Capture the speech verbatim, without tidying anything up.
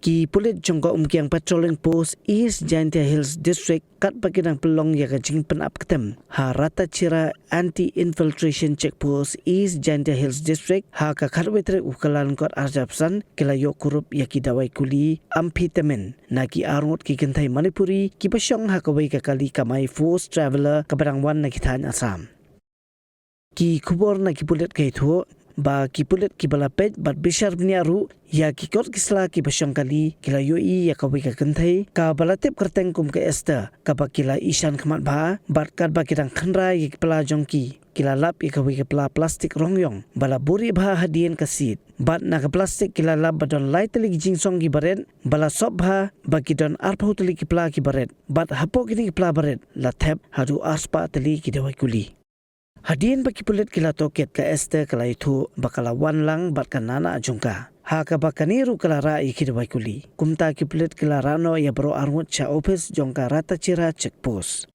Ki pulit jong ka Umkiang Patrolling Post, East Jaintia Hills District, katba ki dang pynlong ïa ka jingpynap ktem ha Ratachira Anti-Infiltration Check Post, East Jaintia Hills District, ha ka khatwei tarik u Kyllalyngkot arhajar arphew san, ki la ïoh kurup ïa ki dawai kuli amphetamine na ki arngut ki kynthei Manipuri kiba shong ha kawei ka kali kamai Force Traveller kaba dang wan na ki thaiñ Assam. Ki khubor na ki pulit ka ïathuh ba ki pulit kiba la peit bad bishar bniah ruh ïa ki kot ki sla kiba shong kali, ki la ïohi ïa kawei ka kynthei kaba la tip kyrteng kum ka Esther, kaba ki la ishan khmat bha, bad katba ki dang khynra ïa ki pla jong ki, ki la lap ïa kawei ka pla plastik rong ïong ba la buhrieh bha hadien ka sit. Bad na ka plastik ki la lap ba don lai tylli ki jingsong kiba rit ba la sop bha, ba ki don arphew tylli ki pla kiba rit. Bad hapoh kine ki pla ba rit la thep haduh arspah tylli ki dawai kuli. Hadien ba ki pulit ki la tohkit, ka Esther ka la ïathuh ba ka la wan lang bad ka nana jong ka, ha kaba kane ruh ka la rah ïa ki dawai kuli. Kumta ki pulit ki la rah noh ïa baroh arngut sha ophis jong ka Ratachira Check Post.